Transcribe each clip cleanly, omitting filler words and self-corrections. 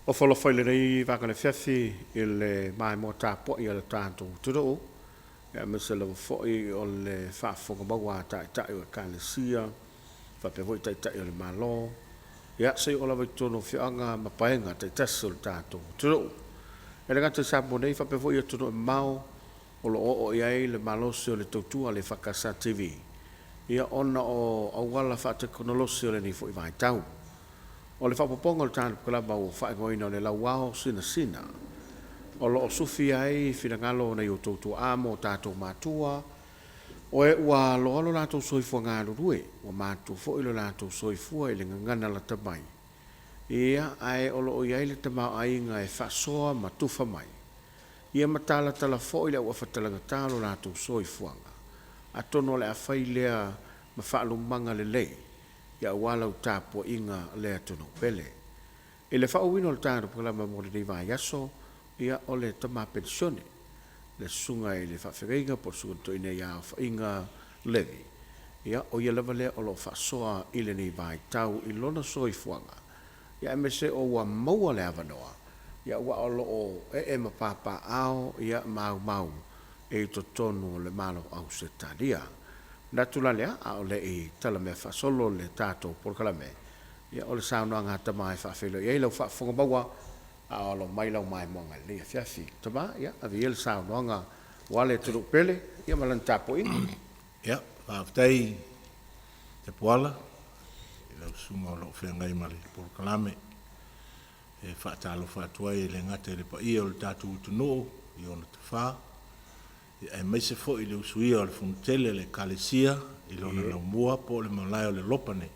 Ofo alofa i lenei vaega o le afiafi i le maimoa tapuai a le tatou atunuu, aemaise lava foi o le faafofoga maua a Taitai o Ekalesia faapea foi Taitai o le Malo, ia seia oo lava i totonu o afioaga ma paega taitasi o le tatou atunuu. E le gata i Samoa nei faapea foi i atunuu e mamao o lo o oo i ai le malosi o le tautua a le EFKS TV, ia ona o auala faatekonolosi o lenei foi vaitau. O le faaopoopoga o le Tala ua faaigoaina o le Lauao Sinasina, o lo o sufia ai finagalo o nai o outou tuaa ma o tatou matua, o e ua aloa lo latou soifua galulue, ua matutua foi lo latou soifua i le gagana lata mai, ia, ae o lo o i ai le tamaoaiga e faasoa ma tufa mai, ia ma talatala foi le auafa talagata o lo latou soifuaga. Atonu o le a fai lea ma faalumaga lelei ia aua lau tapuaiga le atunuu pele. I le faaauauina o le tatou polokalame mo lenei vaiaso, ia o le tama penisione, le susuga i le faafeagaiga po o le susuga i le toeaina ia Aofaiga Levi, ia o ia lava lea o lo o faasoa i lenei vaitau i lona soifuaga, ia aemaise o ua maua le avanoa, ia aua o lo o ee ma papaaao ia ma aumau i totonu o le Malo o Ausetalia. Manatu la lea, a o le i talamea faasolo le tatou polokalame, ia o le saunoaga a tama e faafeiloai ai lau faafofoga maua a o alo mai lau maimoaga i lenei afiafi. Tama, ia ave ia le saunoaga aua le atunuu pele ia ma lana tapuaiga. Ia, faafetai Tapuala i lau susuga o lo o feagai ma le polokalame. E faatalofa atu ai e le gata i le paia o le tatou atunuu i ona tafa, aemaise foi le usuia o le Fonotele a le Ekalesia i lona laumua po o le malae o le Lopa nei.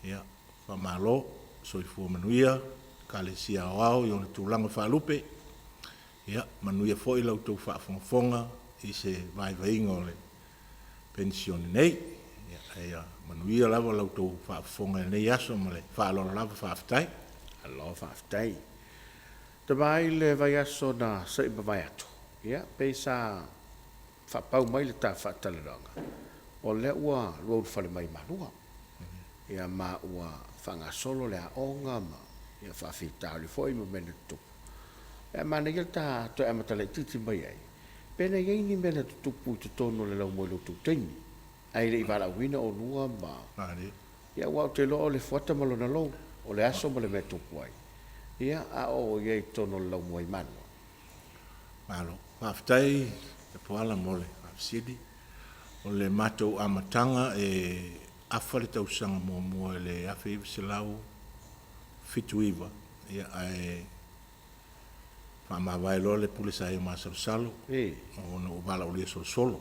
Ia, faamalo, soifua manuia Ekalesia Aoao i ona tulaga faalupe. Ia, manuia foi la outou faafogafoga i se vaivaiga o le penisione nei. Ia, ia manuia lava la outou faafofoga i lenei aso ma le faaaloalo lava. Faafetai. Malo faafetai. Tama i le vaiaso na se i mavae atu, ia, pei sa faapau mai le ta faatalanoaga, o lea ua lua ulufale mai i Malua, ia ma ua faagasolo le aoga ma ia faafitauli foi ma mea na tutupu. Ae manaia le ta toe amata laitiiti mai ai, pe na i ai ni mea na tutupu i totonu o le laumua i lo outou taimi, ae le i valaauina oulua ma. Ia aua ou te iloa o le fuata ma lona lou, o le aso ma le mea e tupu ai, ia, a o i ai i totonu o le laumua i Malua. Malo. Faafetai Tapuala mo le faafesili. O le matou amataga e afa le tausaga muamua i le 1979, ia ae faamavae loa le pule sa i o masalosalo ona ua valaaulia solosolo.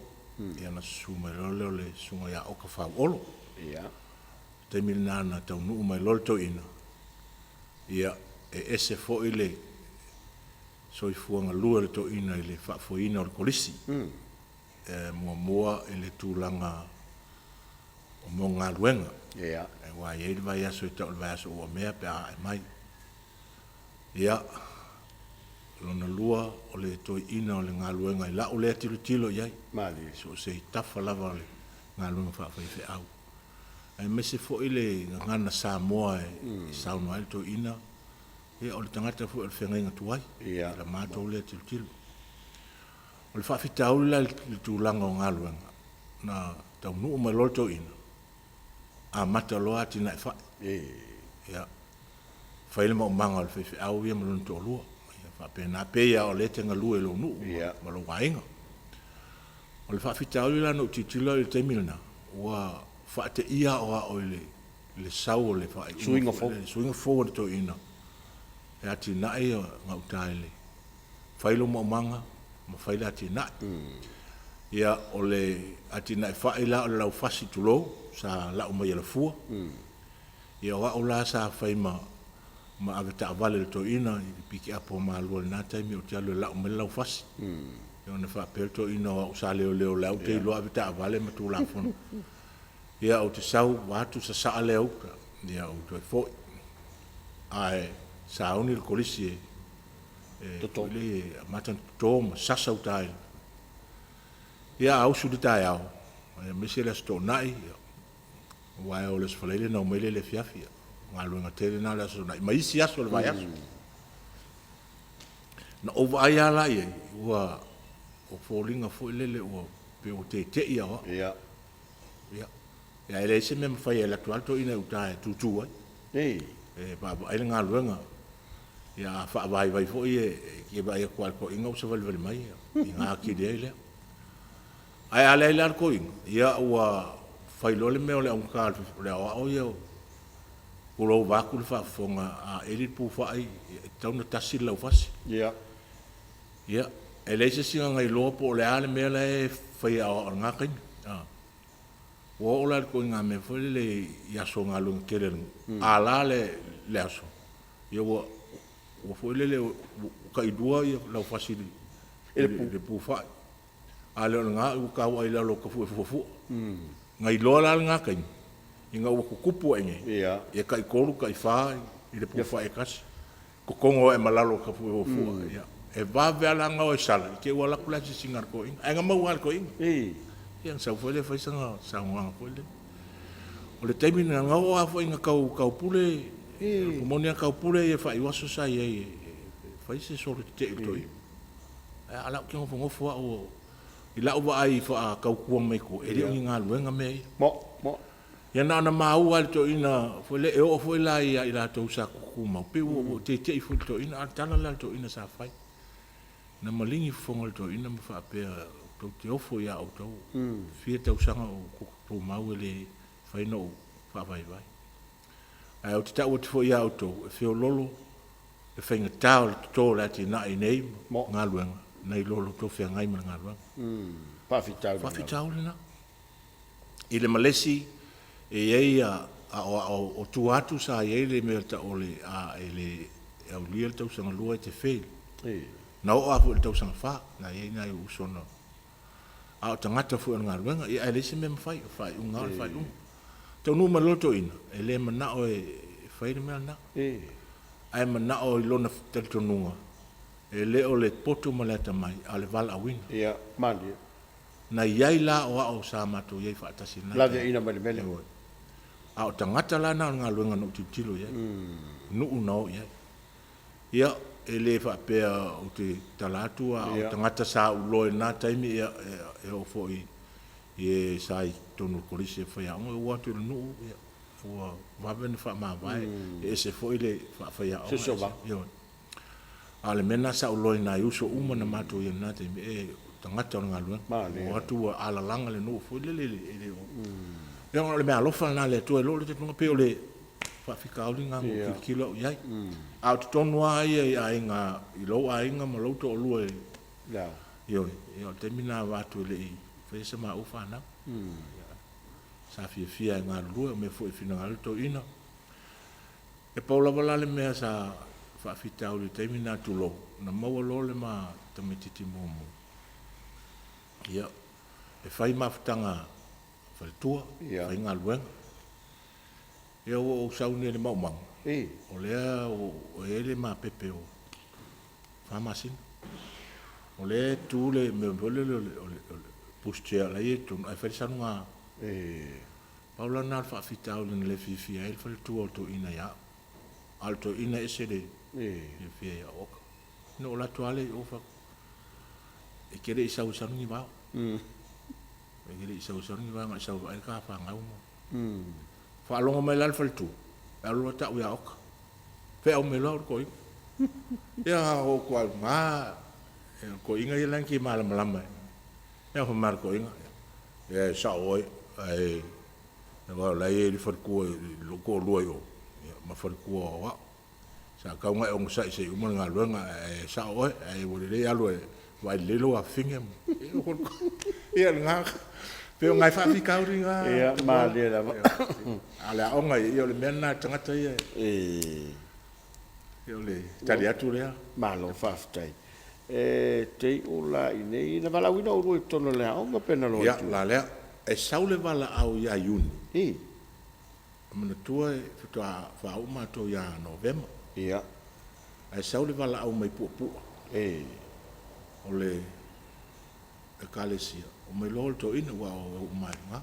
Ia ona susu mai loa lea o le susuga ia Oka Fauolo. O le taimi lena na taunuu mai loa le toeaina, ia e ese foi le soifua galue o le toeaina i le faafoeina o le Kolisi. E muamua i le tulaga o mogaluega, aua e i ai le vaiaso e tau o le vaiaso uamea pe a ae mai. Ia, lona lua o le toeaina o le galuega i la'u lea tilotilo i ai, so o se tafa lava o le galuega faafaifeau, aemaise foi le gagana Samoa e saunoa ai le toeaina, ia o le tagata foi o le feagaiga tuai i la matou lea tilotilo. O le faafitauli la i le tulaga o galuega, na taunuu mai loa le toeaina, amata loa atinae fai. Ia, fai le maumaga o le faifeau ia ma lona toalua. Ia faapena, pei lava o lea e te galue i lou nuu ma lou aiga. O le faafitauli la na ou tilotilo au i le taimi lena, ua faateia aoao i le sau o le faaiuga foi lea, suiga fou a le toeaina e atinae gauta i le fai lou maumaga ma fai le atinae. Ia, o le atinae fai la o le laufasi tulou, sa lau mai e Alafua. Ia o au la sa fai ma ma avetaavale i le toeaina i le pikiapu a Malua i lena taimi ou te alu e lau mai le laufasi. Ia ona faapea le toeaina o au sa leoleo o la ou te iloa avetaavale ma Tulafono. Ia ou te sau vaeatu sasaa lea uta, ia ou toe foi. Ae sauni le kolisi e e e amata ona toto ma sasa uta i Ia a usu i le taeao, aemaise le Aso Toonai, ia, aua e oo i le Aso Faraile ona omai lea i le afiafi. O galuega tele na o le Aso Toonai ma isi aso o le vaiaso. Na ou vaai lava la i ai, ua o foliga foi lele ua pei ua tete'i aoao. Ia. Ia. Ia ae leai se mea e mafai e alu atu lava le toeaina i uta e tutu ai. Ii. E vaavaai le galuega. Ia a faavaivai foi e te vaai atu lava i le toeaina ua savalivali mai ona atili ai lea. Ae a leai la le toeaina, ia ua fai loa le mea o le augata o le aoao ia, tulou vaeatu le faafofoga, a eli le pu fai, e tatau ona tasi le laufasi. Ia. Ia, e leai se isi na ona iloa po o le a le mea la e fai e aoao i lena taimi. Ua oo la i le ituaiga mea foi lele i aso o galuega tele a le nuu, a la le aso, ia ua foi lele ua tailua laufasi i le pu fai. A le o lena ua tauai i lalo o tafue fuafua. Na iloa la lena taimi, ina ua tutupu ae nei, ia taitolu, taifa i le pu fai e tasi, totogo ae ma lalo o tafue fuafua. Ia, e vave lava la ona o e sala, i te i ua alu atu le asiasiga a le toeaina. Ae na maua lava e le toeaina. Ia ona sau foi lea fai sana saunoaga foi lea. O le taimi lena, na oo lava foi ina tau taupule, e moni lava na taupule ia faaiuaso sa i ai e fai se solo tetee i le toeaina. A o la e ou te nofonofo au i lau vaai faatautua mai tua, e le o ni galuega mea ia. Ia na ona maua lava i le toeaina foi lea, e oo foi la ia i latou sa tutumau, pei ua tete'i foi i le toeaina. A o le tala la a le toeaina sa fai, na maligi fofoga o le toeaina ma faapea, tou te ofo ia outou, fia tausaga o ou tumau e le mafai ona ou faavaivai. Ae ou te tau atu foi ia outou, e feoloolo le faigata o le toto o le atinae i nei galuega nai lo lo outou feagai ma le galuega. Faafitauli lena. I le malesi e i ai aoao o tua atu sa i ai le mea e tau o le a e le aulia le tausaga lua e te fail. Na oo lava foi i le tausaga fa, na i ai nai ou uso na a o tagata foi o le galuega, ia ae leai se mea e mafai, o le faaiuga lava o le faaiuga. Taunuu mai loa le toeaina, e le manao e fai le mea lena, ae manao i lona talitonuga, e le o le poto ma le atamai, a o le valaauina. Ia, malie. Na i ai la o au sa matou i ai faatasi i lena taimi. Laveaiina mai le mele. Ioe. A o tagata la na o le galuega na ou tilotilo i ai, nuu na o i ai. Ia, e le faapea ou te tala atu, a o tagata sa ou iloa i lena taimi, ia, e oo foi i e sa i totonu o le Kolisi e faiaoga, ua o atu i le nuu, ia, ua vave ona faamavae, e ese foi le faafaiaoga. Siosiomaga. Ioe. A o le mea lena sa ou iloa i nai uso uma na matou i ai i lena taimi, e, o tagata o le galuega. Ua o atu ua alalaga le nuu foi lele, e le o… Ia ona o le meaalofa lena a le Atua i lou talitonuga, pei o le faafitauli lena na ou tilotilo au i ai. A o totonu lava ia i aiga, i lou aiga ma lou toalua, ioe, ia o le taimi lena vaeatu e le i faia sa maua fanau. Sa fiafia e galulue, o mea foi e finagalo ai le toeaina. E pau lava la le mea sa faafitauli i le taimi lena, tulou, na maua loa le ma tamaitiiti muamua, ia, e fai mafutaga faletua, fai galuega. Ia ua ou sau nei i le maumaga, o lea ua i ai le ma pepe ua fa masina. O lea e tu le mea foi lele o le push chair la e i ai i totonu ae fai le saluga. Pau la lena o le faafitauli na le fiafia ai le faletua o le toeaina ia au. A o le toeaina e ese le fiafia ia Oka. Na ou alu atu lava lea i o fai atu, e te le i sau e salu ni vao. E te le i sau e salu ni vao, na o e sau e vaai le ta fanau ma. Faalogo mai la le faletua, e alu loa tau ia Oka, feau mai loa au i le toeaina. Ia na ou atu lava i luga, o le toeaina ia la e na te malamalama. Ia fai mai le toeaina, ia e sao oe, ae aua o la e i ai le faletua i lou toalua i o, ma faletua o au. Sa tatau ona e onosai se i uma le galuega, ae sao oe, ae ua lelei alu e vaai lelei lou afafine. Ia lena, pei o nai faafitauli na. Ia, malie lava. A o le aoga ia, o le mea lena a le tagata ia, o le tali atu lea. Malo faafetai. E te iu la i inei, na valaauina oulua i totonu o le aoga pe na loa i tua? Ia, la lea. E sau le valaau ia Iuni. Manatua faatoa faauu matou ia Novema. Ae sau le valaau mai Puapua. O le Ekalesia, omai loa le toeaina aua e o uma lava i luga.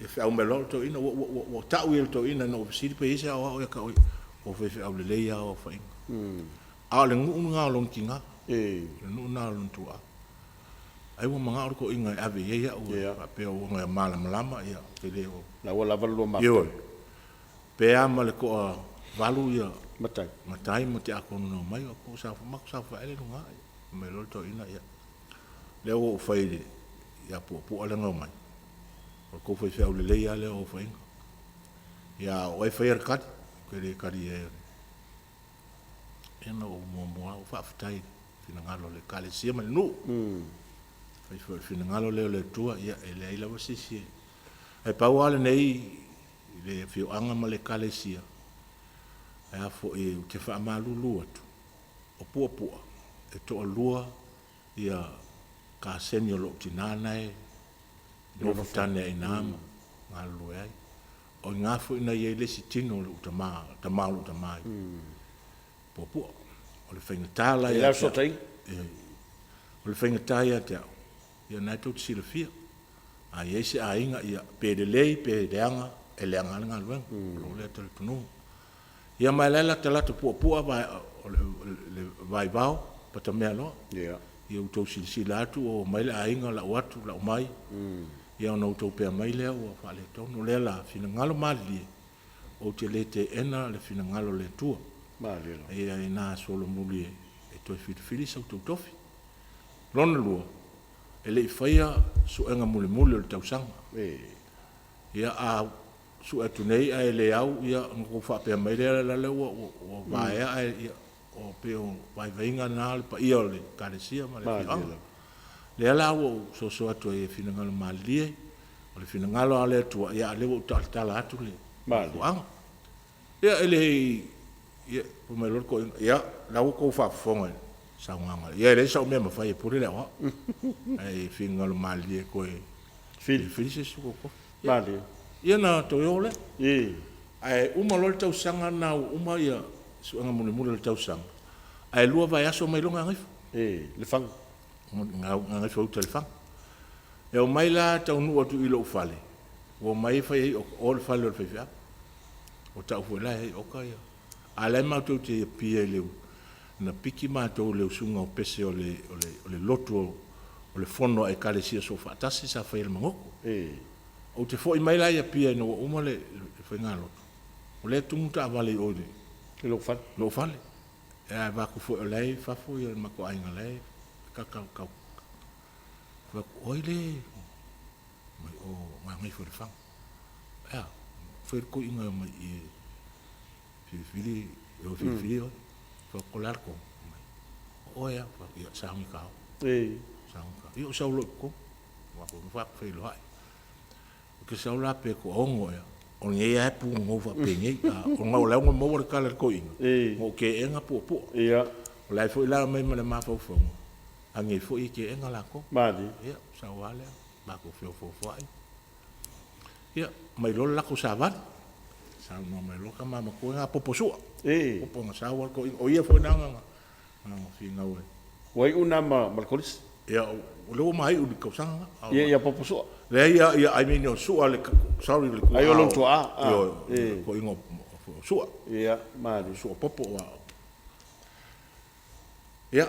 Ia feau mai loa au e le toeaina, ua tau i ai e le toeaina ina ua fesili pe i ai se aoao ia te au ia, o faifeau lelei lava au aofaiga. A o le nuu lena o lona tina. O le nuu lena o lona tuaa. Ai ua manao le toeaina e ave i ai au e faapea ua ona malamalama, ia, ou te le o. La ua lava le lua mafuta. Ioe. Pe a ma le toa valu ia matai. Matai ma tiakono na omai, o kou saofai, matou saofai lea i luga, ia. Fai mai loa le toeaina, ia, lea ua ou fai ia Puapua lea na omai, o le tou faifeau lelei lava lea o Ofaina. Ia a o oe e faia le tali, ou te le tali i ai. Ia na ou muamua lava ou faafetai i le finagalo o le Ekalesia ma le nuu. Fai foi o le finagalo lea o le Atua, ia e leai lava se isi e... Ae pau lava lenei i le afioaga ma le Ekalesia, e a foi, ou te faamalulu atu, o Puapua, e toalua ia kaseni o lou tina na e nofo tane ai i ina ma galulue ai. O i ina foi na i ai le isi tino o lou tama, le tama o lou tama i Puapua. O le faigata la ia te au, o le faigata ia te au, ia na e tou te silafia, a i ai se aiga, ia pe lelei pe leaga, e leaga lava le galuega, o lou lea talitonuga. Ia ma e la e latalata puapua o le vaivao patamea loa. Ia outou silasila atu ua omai le aiga lau atu lau mai, ia ona outou pea mai lea ua faaletonu. O lea la, finagalo malilie, ou te le teena le finagalo o le Atua. Ia ina solomuli e toe filifili sa outou tofi. Lona lua, e le i faia suega mulimuli o le tausaga. Ia a sue atu nei ae le au, ia ona outou faapea mai lea, la le ua vaea ae, ia, o pei o vaivaiga na o le paia o le Ekalesia ma le afioaga. Lea la ua ou soso atu ai e finagalo malilie, o le finagalo lava o le Atua, ia a o lea ua ou talatala atu le mafuaaga. Ia e le i, ia, fai mai loa le toeaina, ia, la ua outou faafofoga i le saunoaga, ia e leai sau mea e mafai e pule le aoao. Ae finagalo malilie toe filifili se isi tou tofi. Malie. Ia na toe o lea. Ae uma loa le tausaga lena ua uma ia suega mulimuli o le tausaga, ae lua vaiaso mai loa Gagaifo. Lefaga. Gagaifo uta Lefaga. E omai la taunuu atu i lou fale, ua omai e fai ai o le fale o le faifeau. O tau foi la e ai oka ia. A o la e matou te apia i le na piki matou i le usuga o Pese o le o le lotu o le fono a Ekalesia Soofaatasi sa faia i le Magoto. Ou te foi mai la i Apia ina ua uma le faigalotu, o lea e tumu taavale i o i le I lou fale. Lou fale. E a vaku foi o la e i fafo ia le matou aiga la e kakau. Fai atu, o ai le mai o Gagaifo i Lefaga. E a, fai le toeaina e omai i i e Filifili, e o filifili oe. Fai atu, o le a le tonu? O oe lava. Fai atu, ia, sauni ta o. Sauni ta o. Ia ou sau loa i totonu. Matou nofo faafeiloai. Ou te sau la pe toaono ea, o lenei lava e punonou faapenei. Ona o la ua maua le tala i le toeaina, na ou teena puapua. O la foi la e aumai ma le mafaufauga, a nei foi e teena latou. Ia, sau lava lea, matou feofoofoai. Ia, aumai loa le latou savali. Saunoa mai loa tama matua na Popo Sua. Popo na sau lava le toeaina, o ia foi na na finau e. Ua iu na ma le kolisi? Ia, o lea ua ma iu i le tausaga na. Ia, ia Popo Sua. Leai, ia, ia, I mean o Sua le, sorry le tuaa. Ai o lou tuaa. Ioe, toeaina o Sua. Ia, malie. Sua Popo. Ia,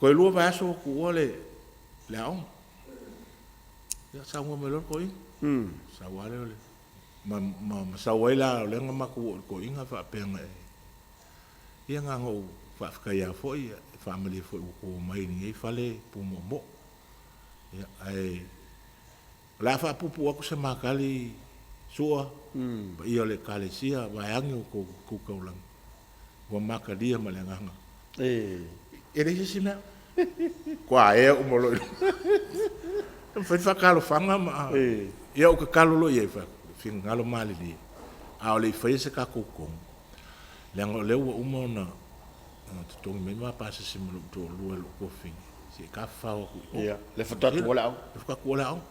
toe lua vaiaso ua tuua le aoga. Ia, saunoa mai loa le toeaina. Sau lava lea o le... Ma, ma, ma sau ai la, o lea na matou oo i le toeaina faapea na e... Ia na ona ou faafetai lava foi, e faamalie foi ua outou omai i lenei fale pumoomoo. Ia, ae o le a faapuupuu atu se ma tali Sua, paia o le Ekalesia, vaeane o tou taulaga, ua matalia ma le agaga. E leai se isi mea. Ua ea uma loa i luga. E mafai ona faatalofaga ma... Ia ou tatalo loa i ai, fai atu, finagalo malilie, a o le i faia se tatou tonu, leaga o lea ua uma ona totogi mai ma pasese ma lou toalua i lou tuafafine, se i tafafao atu i o. Ia, lea faatoa tuua le aoga. Lea faatoa tuua le aoga.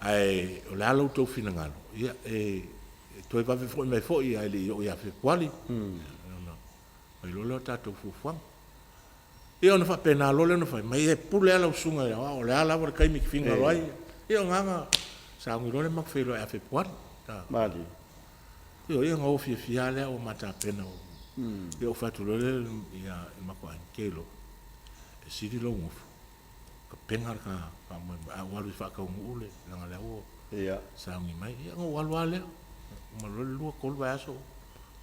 Ae o le a lo outou finagalo, ia e toe vave foi mai foi ae le i oo ia Fepuari, ona fai loa lea o tatou fuafuaga. Ia ona faapena loa lea ona fai mai, e pule lava lau susuga i le aoao, o le a lava le taimi e te finagalo ai. Ia o lena na sauni loa le matou feiloai ia Fepuari. Malie. Ioe, ia ona o fiafia lava lea ua ma tapena. Ia ou fai atu loa lea i le matou aiga, ke loa. E sili lou gofo, tapena le ta faamoemoe, ae ou alu e faataunuu le, leaga o lea ua sauni mai. Ia ona ou alu lava lea, uma loa le lua, tolu vaiaso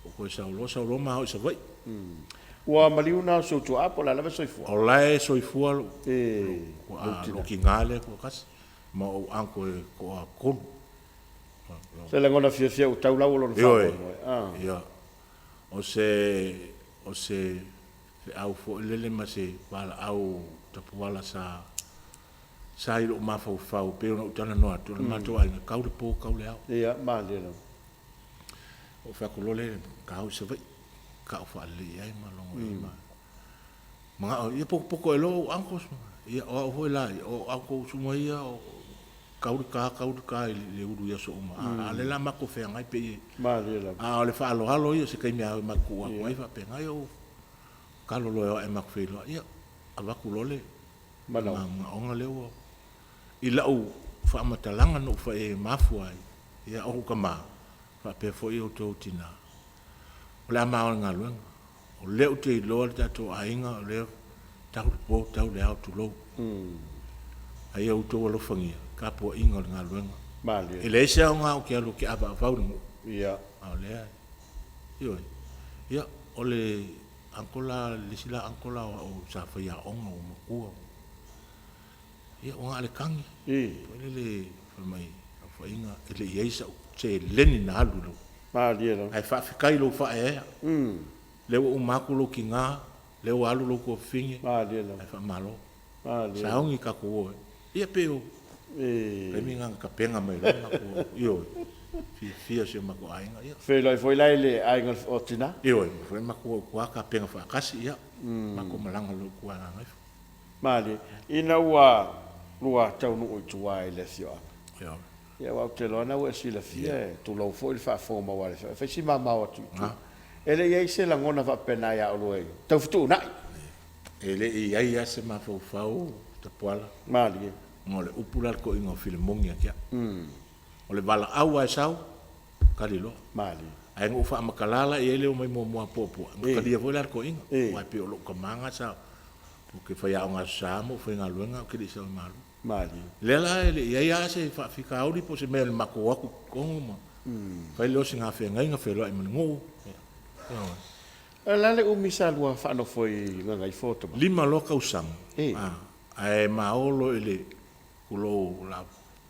ou toe sau loa, sau loa ma o i Savaii. Ua maliu na o si ou tuaa po o le a lava e soifua? O la e soifua lou tina lea e toatasi ma ou uncle e toatolu. Se lagona fiafia ua tau lau o lona faamoemoe. Ioe, o se feau foi lele ma se valaau tapuala sa sa i lou mafaufau pei ona ou talanoa atu, o le matou aiga, tau le po tau le ao. Ia, malie lava. Ou fai atu loa lea, ta o i Savaii, tau faalelei i ai ma logo i ai ma manao, ia potopoto ea loa ou uncles ma, ia o au foi la ia, o uncles uma ia o tau le ta tau le ta i le ulu i aso uma, a o lea o le a matou feagai pei e, Malie lava. A o le faaaloalo ia, o se taimi lava matou tuu atu ai faapena, ia ou talo loa e o ae matou feiloai, ia avatu loa le manaoga lea ua i lau faamatalaga na ou fai ai e mafua ai, ia o ou tama faapea foi outou tina, o le a ma o i le galuega. O lea ou te iloa le tatou aiga o lea tau le po tau le ao tulou. A ia outou alofagia tapuaiga o le galuega. Malie. E leai se aoga ou te alu ou te avaavau i le nuu. A o lea, ioe. Ia, o le uncle la, le isi la uncle la o au sa faiaoga ua matua. Ia, ua na o le tagi. Foi lele fai mai, Aofaiga, e le i i ai sau seleni na alu i lou. Malie lava. Ae faafetai i lou faaeaea. Lea ua uma atu lou tina, lea ua alu lou tuafafine. Malie lava. Ae faamalo. Sauni tatou o e. Ia pei o taimi na na tapena mai loa matou, ioe, fiafia o si o matou aiga, ia. Feiloai foi la i le aiga o tina? Ioe, foi matou o i tua tapena faatasi, ia, matou malaga loa i tua i Gagaifo. Malie, ina ua lua taunuu i tua i le afioaga. Ioe. Ia aua ou te iloa na ua e silafia e tulou foi le faafofoga maua a le afioaga, e fai si mamao atu i tua. E le i i ai se lagona faapena ia oulua i tau fetuunai? E le i i ai lava se mafaufau Tapuala. Malie. Ona o le upu la a le toeaina o Filemoni ia te au. O le valaau lava e sau, tali loa. Malie. Ae na ou faamatala la i ai le omai muamua a Puapua, na talia foi la e le toeaina. Aua e pei o lou tama lena sa, ou te faiaoga Aso Sa ma ou faigaluega ae ou te le i sau i Malua. Malie. Lea la e le i i ai lava se faafitauli po o se mea o le matou o atu i totonu ma fai lea o sina feagaiga, feiloai ma le nuu. Ioe. O le a le umi sa lua faanofo i Gagaifo tama? Lima loa tausaga, ae maolo i le tulou la,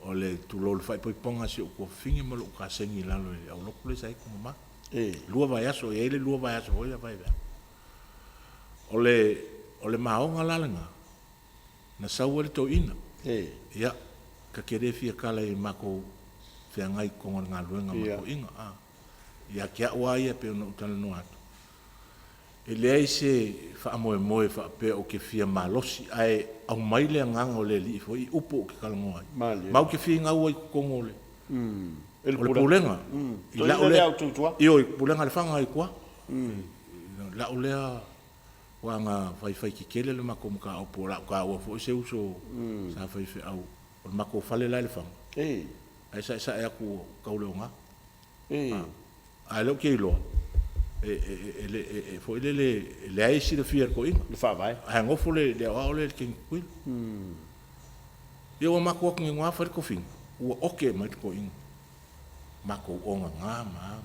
o le tulou le faaipoipoga a si ou tuafafine ma lou kasegi i lalo i le aulotu lea sa i ai Tumama. Lua vaiaso, e i ai le lua vaiaso foi lea vaeveaga. O le, o le maoga la lena, na sau ai le toeaina. Ia, ta te le fia tala i matou feagai i totonu o le galuega ma toeaiga, a. Ia te au lava ia pei ona ou talanoa atu, e leai se faamoemoe faapea ou te fia malosi, ae aumai le agaga o le Alii foi i upu ou te talanoa ai. Ma ou te finau ai i totonu o le Pulega, i lau lea, ioe, Pulega a Lefaga i tua, i lau lea aua na faifai tetele le matou mataupu, o le a ou taua foi se uso sa faifeau, o le matou fale la e i Lefaga, ae saesae atu ua tau le oga. A o lea ou te iloa, e foi lele, e leai e silafia e le toeaina. Le faavae. Ae nofo le aoao lea i le teine Tutuila. Ia ua matou o atu nei fai le tofiga, ua oke mai le toeaina. Matou ogaga ma a.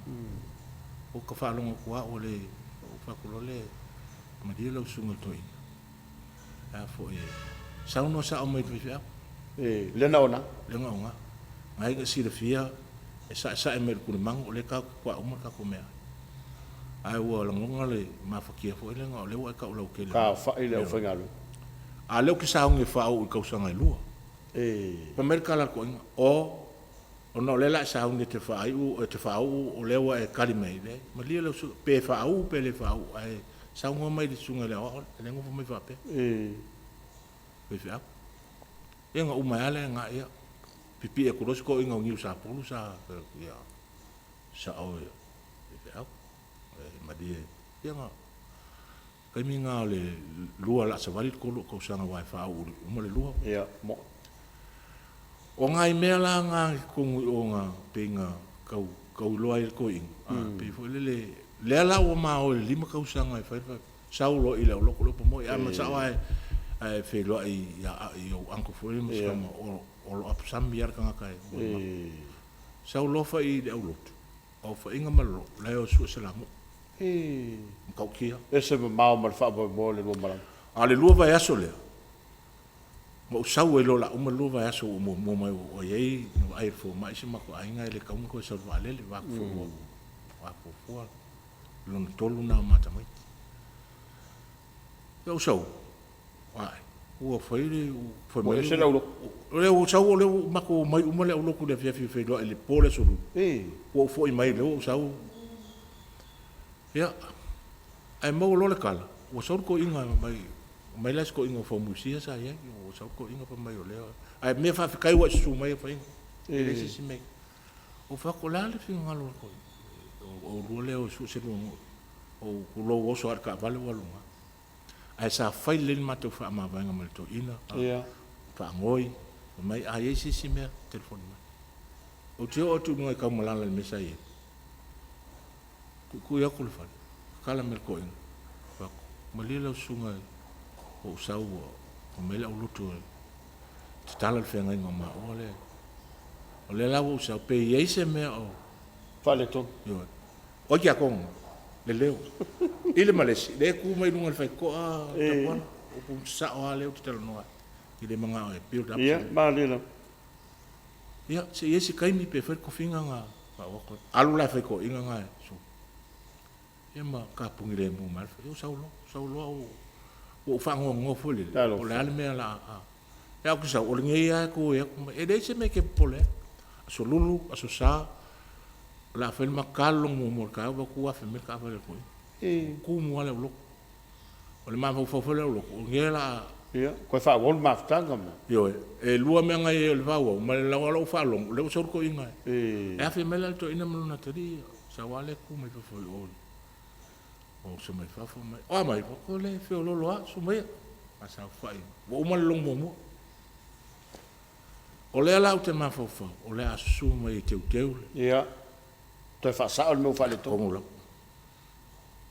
Ou ta faalogo atu lava ua le, ou fai atu loa lea, malie lau susuga i le toeaina. A foi e saunoa sao mai i le faifeau. E, lea na ona. Lea na ona. Na ina silafia e saesae mai i le tulimagu o lea tatou te tuaa uma le tatou meaai. Ae ua lagona le mafatia foi lea o lea ua e tau lautele. Taaofai le aufaigaluega. A o lea ou te sauni e faauu i tausaga e lua. E. Fai mai le tala a le toeaina, o, ona o lea o le a e sauni e te faaiu, e te faauu o lea ua e tali mai, leai, malie lau susuga, pe faauu pe le faauu, ae Saunoa mai i le susuga i le aoao lea, lea e nofo mai faapea. Faifeau. Ia na uma ai lava lea na, ia, pipii atu loa si toeaina o Niusapulu sa, ia, sao ia, faifeau. E malie, ia na, taimi na o le lua o le a savali le tolu o tausaga aua e faauu i le uma le lua. Ia, moe. O nai mea la na i totonu i o na pei na tau, tau iloa ai e le toeaina, a, pei foi lele, lea la ua ma o i le lima tausaga e fai le, sau loa i le aulotu le upu moi, a masao lava Ae feiloai ia i ou uncle foi lea ma si tama o o lo aposami lava le tagata e molimau. Sau loa fai i le aulotu, aofaiga ma le loo, la e o e sue se lanu'u. Matautia. Ese mamao ma le faamoemoe o le lua malaga. A o le lua vaiaso lea, na ou sau ai loa o le a uma le lua vaiaso ua ou muamua mai ua i ai na vaai e le fomai si o matou aiga e le tatau ona toe sau i le vaalele, vaeatu foi ua afuafua le lona tolu lena o ma tamaiti. Ia ou sau, ae, ua fai le, fai mai Ua ese le aulotu. O lea ua sau o lea ua matou omai uma le aulotu i le afiafi e feiloai i le po o le aso Lua. Ua ou foi mai o lea ua ou sau. Ia, ae maua loa le tala, ua sau le toeaina mai, omai la si toeaina o Faumuisia sa i ai, ua sau le toeaina fai mai o lea, ae mea faafetai ua e susu mai Faiga, e leai se isi mea. Ou fai atu, o le a le finagalo o le toeaina? O oulua lea e o e sue se lua nuu. Ou tulou oso lava i le taavale ou alu i luga. Ae sa fai lelei le matou faamavaega ma le toeaina, faanoi, fai mai a i ai se isi mea, telefoni mai. Ou te oo atu i luga i Taumalala i le mea sa i ai, tuitui atu le fale, tatala mai e le toeaina, fai atu, malie lau susuga ua ou sau ua aumai le aulotu e tatala le feagaiga o maua lea. O lea la ua ou sau, pe i ai se mea o faaletonu. Ioe. O ai tiakono? Le leo. I le malesi, lea e tu mai luga i le faitotoa Tapuala. Upu sao lava lea ou te talanoa ai. E le manao e build up. Ia, malie lava. Ia, se i ai se taimi pe fai le tofiga na faaoo atu ai. Alu la e fai toeaiina na e sulu. Ia ma kapuni lemu mai lava. Ia sau loa, sau loa ua ou faanoanoa foi lele, po o le a le mea o le a... Ia ou te sau, o lenei lava e toe atu ma... E leai se mea e te popole ai. Aso Lulu, Aso Sa, o le a fai le matou ta le logo muamua i le taeao, vaai atu ua afe mai le taavale a le toeaina. Tumu lava le aulotu. O le mafaufau foi o le aulotu, o lenei o le a... Ia, toe faaauau le mafutaga ma... Ioe, e lua mea na i ai, o le faaauau ma le lau faalogo, o lea ua sau le toeaina e afe mai la le toeaina ma lona atalii, sau lava lea tu mai fafo i o, oso mai fafo mai, o a mai, o le feoloolo lava, susu maia, ma saofai, ua uma le logo muamua. O lea la ou te mafaufau, o le a susu mai e teuteu le... Ia, toe faasao le mea ua faaletonu. Tonu lava.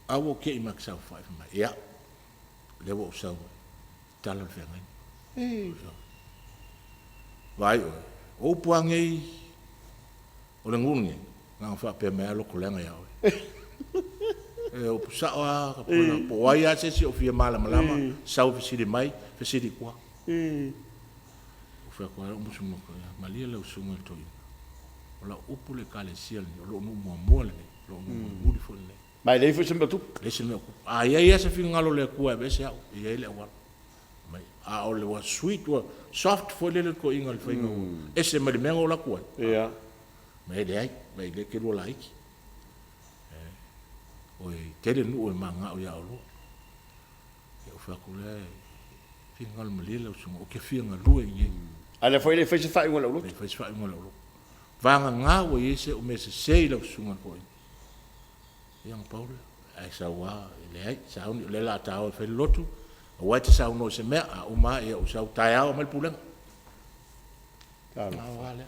A ua ou te i ma te saofai, fai mai, ia, lea ua ou sau e tala le feagaiga. Vaai oe, o upu lava nei o le nuu lenei, na ona faapea mai lava loto leaga ia oe. E upu sao lava Tapuala, po o ai lava se isi o fia malamalama, sau e fesili mai, fesili i tua. Ou fai atu ai, ou musu mai, malie lau susuga i le toeaina, o lau upu i le Ekalesia lenei, o lou nuu muamua lenei, o lou nuu mulimuli foi lenei. Ma e leai foi se mea o tupu. Leai se mea o tupu. A i ai lava se finagalo o le Atua e aveese au, e i ai le auala. Mai. A o le ua sweet, ua soft foi lele le toeaina i le faiga ua ese mai le mea na ou alu atu ai. Ma e leai, ma e le te lua laiti. Oi, tele nuu e mananao ia oulua. Ia ou fai atu lea, finagalo malie lau susuga, ou te fia galue i inei. A o lea foi e le i fai se faaiuga a le aulotu. E le i fai se faaiuga a le aulotu. Vagana ua i ai se mea sese i lau susuga i le toeaina. Ia na pau lea. Ae sau lava, e leai, sauni, o lea o le a ta o e fai le lotu, aua e te saunoa i se mea, a uma lava, ia ou sau taeao aumai le pulega. Talofa. lea.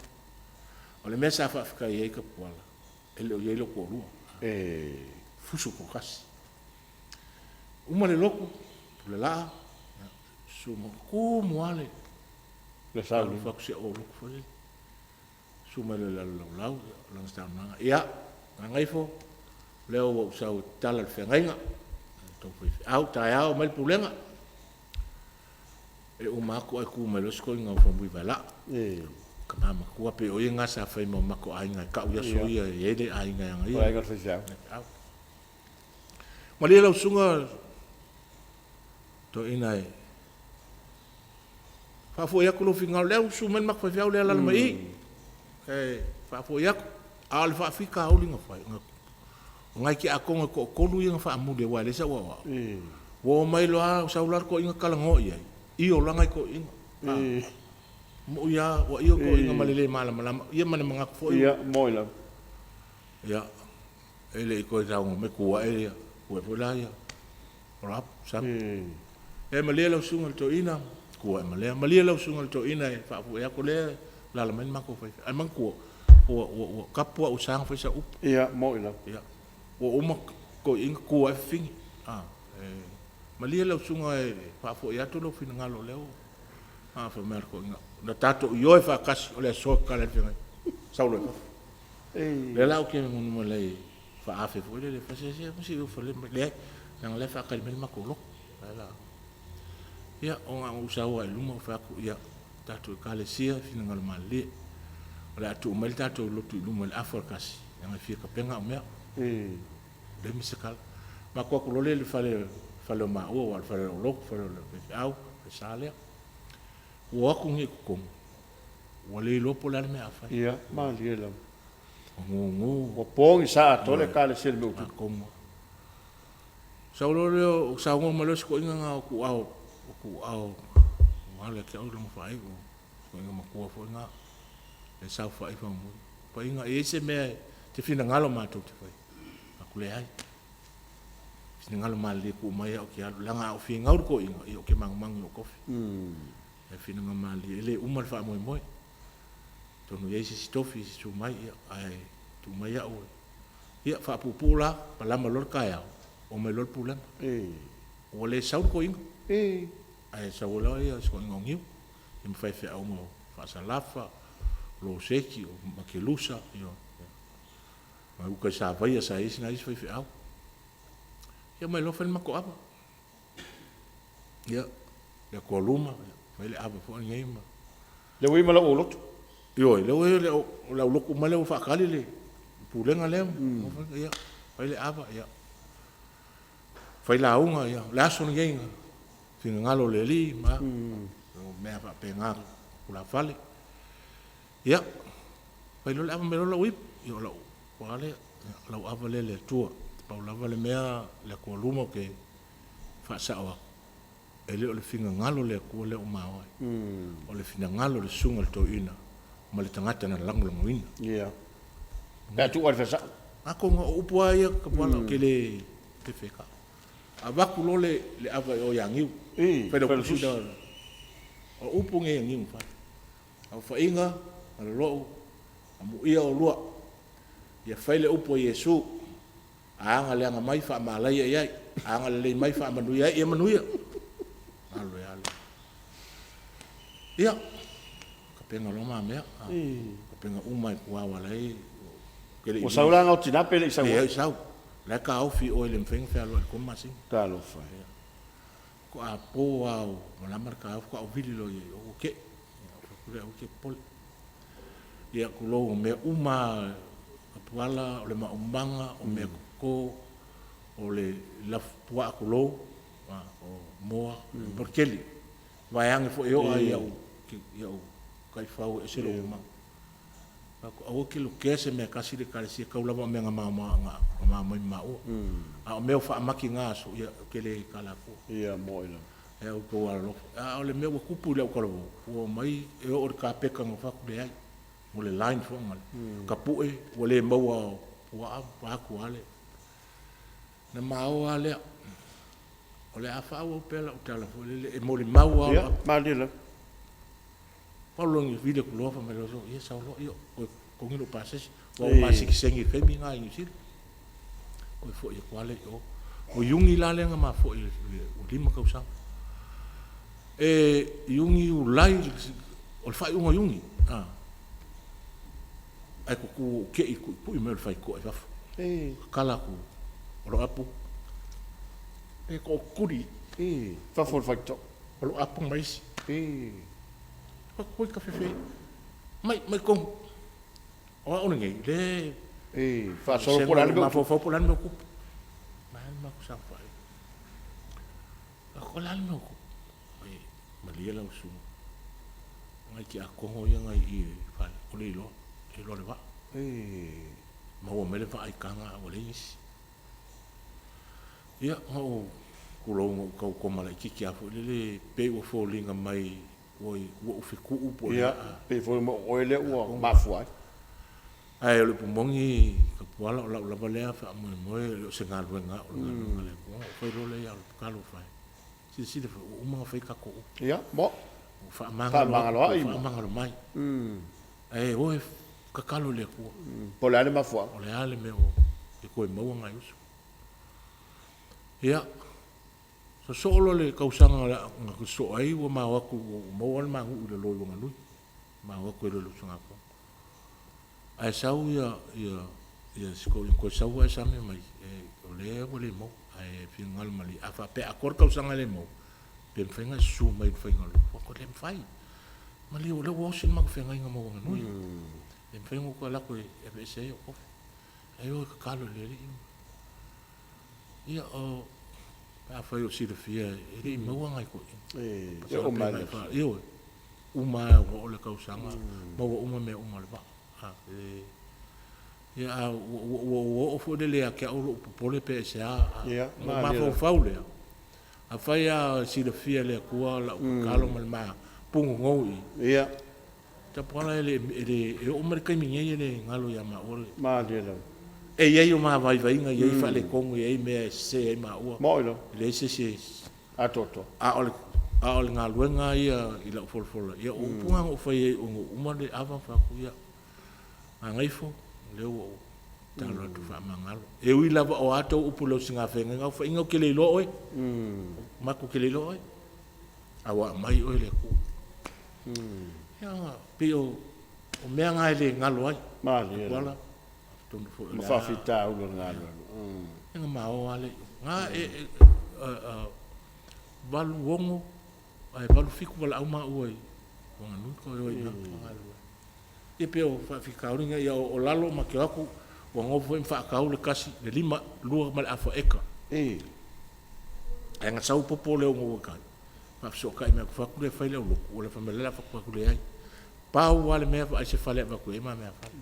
O le mea sa faafetai ai Tapuala, e le o i ai lou toalua. Fusu toatasi. Uma le lotu, pule laa, susu mai, tumu lava le Le sauni. Alofa atu se o lotu foi lele. Susu mai loa i lalo laulau, lana saunoaga, ia, Gagaifo, o lea ua ou sau e tatala le feagaiga, tou faifeau, taeao aumai le pulega. E uma atu ae tu mai loa si toeaina o Faumuivaelaa. Tama matua pei o ia lena sa fai ma o matou aiga e tau i aso ia e i ai le aiga e agaia. O le aiga o le faifeau. Malie lau susuga toeaina e faafoi atu lou finagalo, lea ua susu mai le matou faifeau lea e alaala mai i i. E faafoi atu, a o le faafitauli na fai, o nai tiakono e toatolu ia na faamuli aua e leai sau aoao, ua omai loa sau loa le toeaina talanoa i ai, io loa nai toeaiina. Mo'i lava, ua io toeaiina ma le le malamalama, ia ma le manatu foi. Ia, mo'i lava. Ia, e le i toe saunoa mai, tu ae ia, tu ae foi la ia Rob, Sam. E malie lau susuga i le toeaina, tu ae ma lea. Malie lau susuga i le toeaina e faafoe atu, o lea e alaala mai le matou faifeau. Ae manatua, ua, ua, ua tapu au e sa ona fai sau upu. Ia, mo'i lava. Ia, ua uma toeaiina, tu ae fafine. Malie lau susuga e faafoi atu lou finagalo o lea ua fai mai le toeaina, na tatou ioe faatasi o le aso e tatala ai le feagaiga, sau loa i fafo. O lea la ou te manumanu i faaafe foi lele, se i ou fale mai, leai, leaga o la e faatali mai le matou lotu. Ia, na ona ou sau lava i luma ou fai atu, ia, tatou Ekalesia, finagalo malilie, o le a tuu mai le tatou lotu i luma i le afa o le 1, leaga e fia tapena au mea. Leai ma se tala. Matou o atu loa lea i le fale, fale o maua, aua o le fale o lou lotu, fale o le faifeau, falesa lea. Ua o atu nei i totonu, ua le iloa po o le a le mea a fai. Ia, malie lava. Ua gugu. Ua pogisa atoa le Ekalesia i le mea ua tupu. Sau loa lea, saunoa mai loa si toeaina lena o Tuuao, o Tuuao, ua galo ia te au lona faaiu, si toeaina matua foi lena, lea e saofai faamolemole. Paina, e i ai se mea e te finagalo matou te faia? Ou fai atu, leai. Finagalo malilie tuu mai au ou te alu, leaga a ou finau i le toeaina, ia ou te manumanu i lou tofi. Ae finagalo malilie, e le uma le faamoemoe. Atonu e i ai se isi tofi e susu mai, ia, ae tuu mai au e. Ia, faapuupuu la, palama loa le taeao, omai loa le pulega. Ua le sau le toeaina, ae sau ai loa si toeaina o Niu, ia ma faifeau uma o Faasalafa, o Loseti, o Makelusa, ia, mai uta i Savaia sa i ai nai isi faifeau. Ia omai loa fai le matou ava. Ia, le Atoaluma, fai le ava foi lenei ma... Lea ua i ai ma lau aulotu? Ioe, lea ua i ai le aulotu uma lea ua faatali le pulega lea. Ia, fai le ava, ia, fai lauga, ia, o le aso lenei na finagalo o le Alii ma mea faapena, tulafale. Ia, fai loa le ava, aumai loa lou ipu. Ia, o lau a lea, lau ava lea i le Atua. Pau lava le mea le Atua luma ou te faasao atu, e le o le finagalo o le Atua lea ua ma o ai. O le finagalo o le susuga i le toeaina ma le tagata na lagolagoina. Ia. Pe a tuu lava i le faasao. Atonu o upu lava ia Tapuala ou te le fefe e Avatu loa le ava i o ia Niu. Failautusi. O upu nei a Niu na fai. Aofaiga ma Lolo'u, amuia olua, ia fai le upu a Iesu, a aga leaga mai faamalaia i ai, a aga lelei mai faamanuia ai, ia manuia. Alo e alo. Ia, tapena loa ma mea, tapena uma i tua aua la e Ua sau la o tina pe le i sau? Leai sau. La e taofi oe le mafai ona fealuai i le 3 masina. Talofa e. Faatoa po lava o malama le taeao faatoa ou vili loa i ai, ua te'i. Ou fai atu lea, aua e te popole. Ia tulou, o mea uma lava, tapuala, o le maumaga, o mea toto, o le lafupuaa tulou, o moa, o le tele. Vaeane foi e oo lava i au taifau e ese lou mamalu. Aua e te lotea se mea e tasi le Ekalesia, tau lava o mea na mao mai ma maua. A o mea o faamati i na aso, ia ou te le tala atua. Ia, mo'i lava. E outou alolofa. A o le mea ua tupu i lau talavou, ua omai e oo i le kapeta na fai atu, leai, mo le line foi na tapue, ua le maua puaa vaeatu lava le... Na mao lava lea. O le a faaauau pea lau tala foi lele, e molimau lava. Ia, malie lava. Pau loa ina vili atu loa fai mai loa, ia sau loa, ia, toe totogi lou pasese. Aua ua ma sitiseni i le taimi lena i Niu Sila. Toe foi atu lava lea i o. O Iuni la lea na ma foi ua 5 tausaga. E Iuni, Iulai, o le faaiuga o Iuni, ae tutu ua ou te i i le tuitui mai o le faitotoa i fafo. Tatala atu, o lou apu, e tootuli. Fafo o le faitotoa. O lou apu ma isi. Oi kafefe, mai, mai totonu. O au lenei, le faasolo po o le a le mea ua tupu. Mafaufau po o le a le mea ua tupu. Mai lava le matou saofai. O le a le mea ua tupu? Oi, malie lau susuga. O nai tiakono ia na i i le fale, ua le iloa, le iloa le vaa. Maua mai le vaa i taga a ua leai nisi. Ia, na ou, tulou, na ou tau koma laitiiti lava foi lele, pei ua foliga mai ua ou fetuu po o le a. Ia, pei foi o oe lea ua mafua ai. Ae o le upu moni, Tapuala, o lau lava lea faamoemoe, e le o se galuega a au, o le galuega a le Atua. Ona ou fai loa lea ia Talofa e, silasila foi ua uma ona fai tatou upu. Ia, mo. Ua faamagalo mai. Ae o e tatalo i le Atua. Po o le a le mafuaaga. O le a le mea e toe maua nai uso. Ia. Sosoo loa le tausaga na sosoo ai ua ma o atu ua maua le ma nuu i lalo i Wanganui. Ma o atu ai loa i le usugafono. Ae sau si toeaina toe sau ae sami mai, o lea ua le maua, ae finagalo malie, a faapea e atoa le tausaga e le maua, pe mafai ona e susu mai i le faiga o le upu. Ou fai atu, e le mafai. Malie o lea ua osi le matou feagaiga ma Wanganui. E le mafai ona ou toe alu atu e aveese ai ou tofi. Ae o e tatalo i le Alii. Ia, o, pe afai o silafia, e le i maua nai toeaiina. Ioe, uma lava ua oo le tausaga, maua uma mea uma o le vaa. Ia, a ua oo foi lele ia te au lou popole pe aisea, ona ou mafaufau lea, afai lava e silafia e le Atua lau tatalo ma le ma punonou i i, Tapuala e oo mai i le taimi nei e le galo ia maua le. Malie lava. E i ai o ma vaivaiga, e i ai faaletonu, e i ai mea e sese ai maua. Moni lava. E leai se isi e atoatoa. A o le galuega lava ia i lau folafola, ia o upu na na ou fai ai ona ua uma le ava, fai atu, ia, Gagaifo, o lea ua ou tatalo atu faamagalo. E ui lava o a tou upu i lau sigafeagaiga, aofaiga ou te le iloa oe, matou te le iloa oe, a ua aumai oe e le Atua. Ia, pei o mea na e le galo ai. Malie. Tuala, atonu foi o Ma le a faafitauli o le galuega. Ia na ma o lava lea i o. Na e, 86 ae 87 valaau maua i Wanganui toe o i ina galulue. Ia pei o faafitauli na, ia o lalo ma te o atu ua nofo foi ma faatau le tasi, le lima, lua ma le afa eka. Ae na sau popo lea ona ua tai, faafesootai mai fai atu lea fai le aulotu, fai mai o le a le fatu, fai atu leai. Pau lava le mea vaai se fale e avatu i ai ma meafale.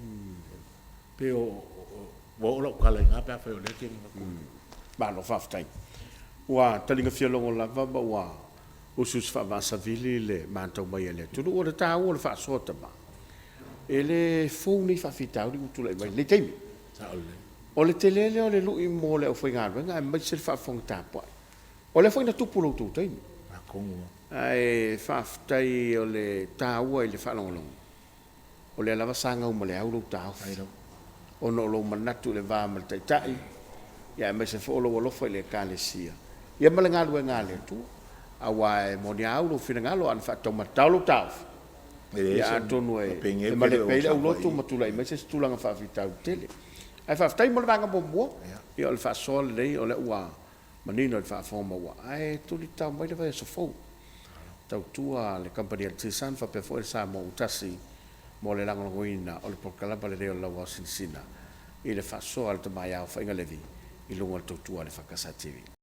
Pei o, ua oo lau tala i ina pe afai o lea e te Malo faafetai. Ua taliga fialogo lava ma ua usuusu faavaasavili le matau mai a le atunuu. O le taua o le faasoa tama, e le fou nei faafitauli ua tulai mai i lenei taimi. O le tele lea o le lui mo le aufaigaluega aemaise le faafofoga tapuai. O lea foi na tupu i lo outou taimi. Ae faafetai o le taua i le faalogologo, o lea lava sa gau ma le au lou taofi, ona o lou manatu i le va ma le Taitai, aemaise foi o lou alofa i le Ekalesia, ia ma le galuega a le Atua. Aua e moni a au lou finagalo, ana faataumatatao lou taofi, ia atonu e malepe ai le aulotu ma tulai mai se isi tulaga faafitauli tele. Ae faafetai mo le vaega muamua, ia o le faasoa lelei o lea ua manino i le faafofoga maua, ae tuli tatao mai le vaiaso fou, tautua le Kamupani a le Digicel faapea foi le Samoa ua tasi mo le lagolagoina o le polokalama lenei o le Lauaosinasina i le faasoa a le Tama ia Aofaiga Levi i luga o le tautua a le EFKS TV.